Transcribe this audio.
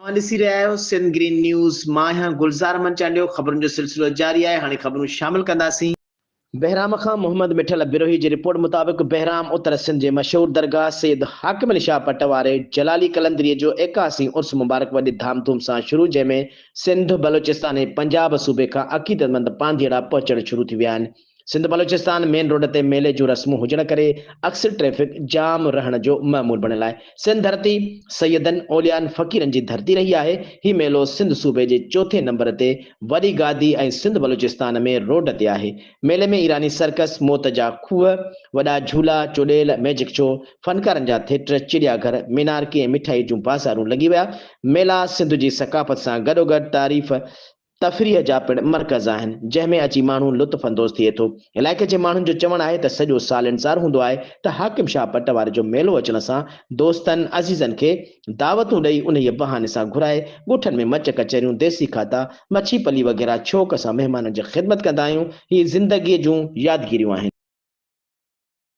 اوهان ڏسي رهيا آهيو سنڌ گرين نيوز، مان آهيان گلزار احمد چانڊيو، خبرن جو سلسلو جاري آهي، هاڻي خبرون شامل ڪنداسين. بهرام کان محمد مٺل بروهي جي رپورٽ مطابق بهرام اتر سنڌ جي مشهور درگاهه سيد حاڪم علي شاهه پٽ واري جلالي قلندريء جو ايڪاسين عرس مبارڪ وڏي ڌام ڌوم سان شروع جنهن ۾ سنڌ، بلوچستان ۽ پنجاب صوبي کان عقيدتمند پانڌيئڙا پهچڻ شروع ٿي ويا آهن. سنڌ بلوچستان مين روڊ تي ميلي جون رسمون هجڻ ڪري اڪثر ٽريفڪ جام رهڻ جو معمول بڻيل آهي. سنڌ ڌرتي سيدن، اوليائن، فقيرن جي ڌرتي رهي آهي. هي ميلو سنڌ صوبي جي چوٿين نمبر تي وڏي گادي ۽ سنڌ بلوچستان مين روڊ تي آهي. ميلي ۾ ايراني سرڪس، موت جا کوهه، وڏا جهولا، چوڏيل، ميجڪ شو، فنڪارن جا ٿيٽر، چڙيا گهر، مينارڪي ۽ مٺائي جون بازارون لڳي ويا. ميلا سنڌ جي ثقافت سان گڏوگڏ تعريف، تفريح جا پڻ مرڪز آهن، جنهن ۾ اچي ماڻهو لطف اندوز ٿئي ٿو. علائقي جي ماڻهن جو چوڻ آهي ته سڄو سال انتظار هوندو آهي ته حاڪم شاهه پٽ واري جو ميلو اچڻ سان دوستن، عزيزن کي دعوتون ڏئي انهيء بهاني سان گهرائي ڳوٺن ۾ مچ ڪچهريون، ديسي کاڌا، مڇي پلي وغيره شوق سان مهمانن جي خدمت ڪندا آهيون، هي زندگيء جون يادگيريون آهن.